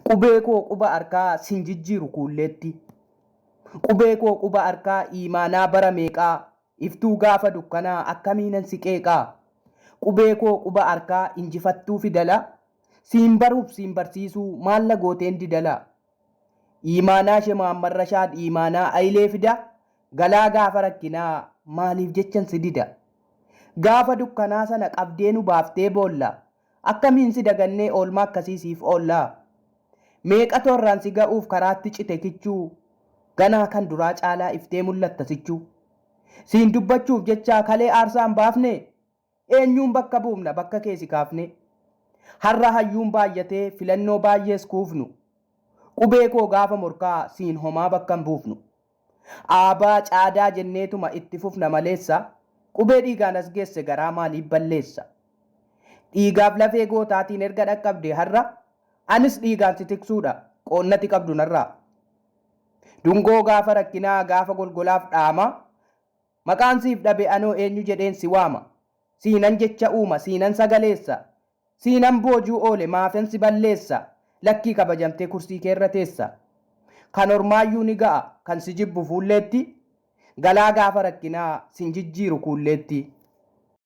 Qubee koo quba harkaa sin jijjiiru kuulleetti. Qubee koo quba harkaa iimaanaa bara meeqaa iftuu gaafa dukkanaa akkamiinan si qeeqaa? Qubee koo quba harkaa injifattuu fidala siin baruuf siin barsiisuu maal na gooteen didala? Iimaanaa She Muhammad Rashaad iimaanaa Ayilee fida galaa gaafa rakkinaa maaliif jechan si dida? Gaafa dukkanaa sana qabdee nu baaftee boolla Akkamiin si dagannee oolmaa akkasii siif oollaa? Meeqatu har'aan si ga'uuf karaatti cite kichuu Ganaa kan duraa caalaa iftee mul'atta sichuu. Siin dubbachuuf jecha kalee aarsaa hin baafnee? Eenyuun bakka buufna bakka kee si kaafnee? Har'a hayyuun baay'atee filannoo baay'ees kuufnu Qubee koo gaafa morkaa siin homaa bakka hin buufnu. Aabaa caadaa jenneetuma itti fufna maleessa Qubee dhiigaan as geesse garaa maaliif balleessa? Dhiigaaf lafee gootaatiin erga dhaqqabdee har'a Anis dhiigaan si tiksuudha qoonnati qabdu narraa. Dungoo gaafa rakkinaa gaafa golgolaaf dhaama Maqaan siif dhabe anoo eenyu jedheen si waama? Siinan jecha uuma siinan sagaleessa Siinan boojuu oole maafan si balleessa Lakkii kabajamtee kursii keerra teessa Kan ormaayyuu ni ga'a kan si jibbu fuulleetti Galaa gaafa rakkinaa sin jijjiiru kuulleetti.